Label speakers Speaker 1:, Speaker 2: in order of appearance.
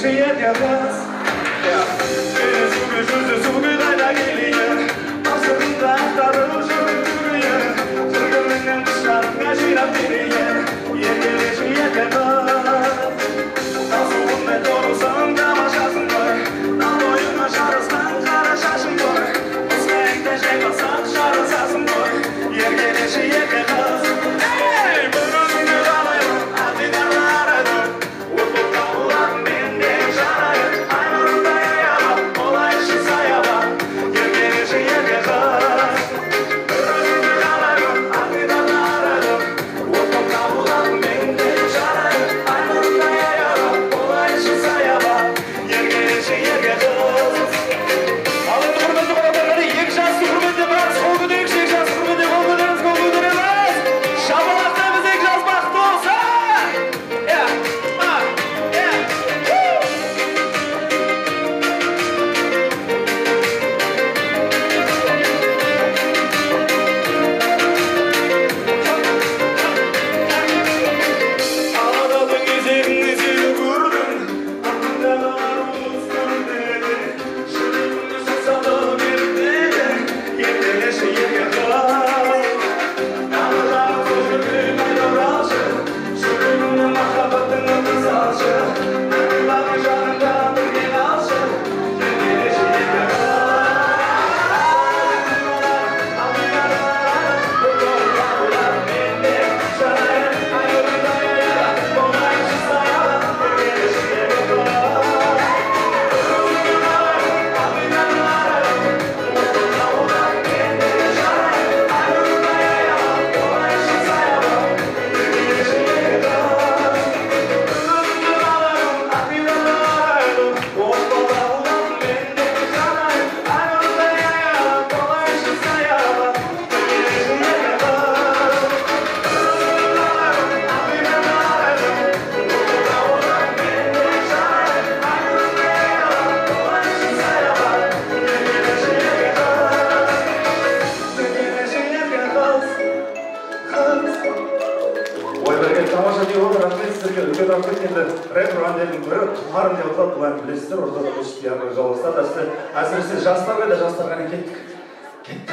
Speaker 1: Еркелеші ерке қыз. Кездесуге жүздесуге қайда келейін, мақсатымды ақтарып жүріп түгейін, қырғыныңнан құшағыңа жинап берейін. Еркелеші ерке қыз. Тасуымдай торысың тамашасың ғой, тал бойыңа жарасқан қара шашың ғой, құсқайыңда жайқалсақ жарасасың ғой. Еркелеші ерке қыз. Ей, бір өзіңді қалаймын, ақ дидарлы арайдың, от боп лаулап мен де жанайын, ай нұрындай аялап, болайыншы саябақ. Еркелеші ерке қыз. Бір өзіңді қалаймын, ақ дидарлы арайдың, от боп лаулап мен де жанайын, ай нұрындай аялап, болайыншы саябақ. Еркелеші ерке қыз.
Speaker 2: Ал енді, құрметті қонақтар, қане, екі жасты құрметтеп біраз қол көтерейікші, екі жасты құрметтеп қол көтереміз, қол көтереміз. Шапалақтаймыз, екі жас бақытты болсын! Иә, а, иә, ху!
Speaker 1: Алатаудың етегінде сені көрдім, артыңдағы ару көрінеді, жүрегімді сусатып ерітеді. Еркелеші ерке қыз. Тамырларым сол жерге қайта оралшы, жүрегімнен махаббаттың отын салшы, мәңгі жанымда бірге қалшы. Еркелеші ерке қыз.
Speaker 2: Ой, бәрекелді, тамаша деп отыр, рахмет сіздерге, үлкен рахмет. Енді ретро әндердің бірі «Тұмарым» деп аталады. Бұл әнді білесіздер, ортада бұл әрі жалғастырады. Әсіресе жастар қайда, жастар, қане, кеттік, кеттік.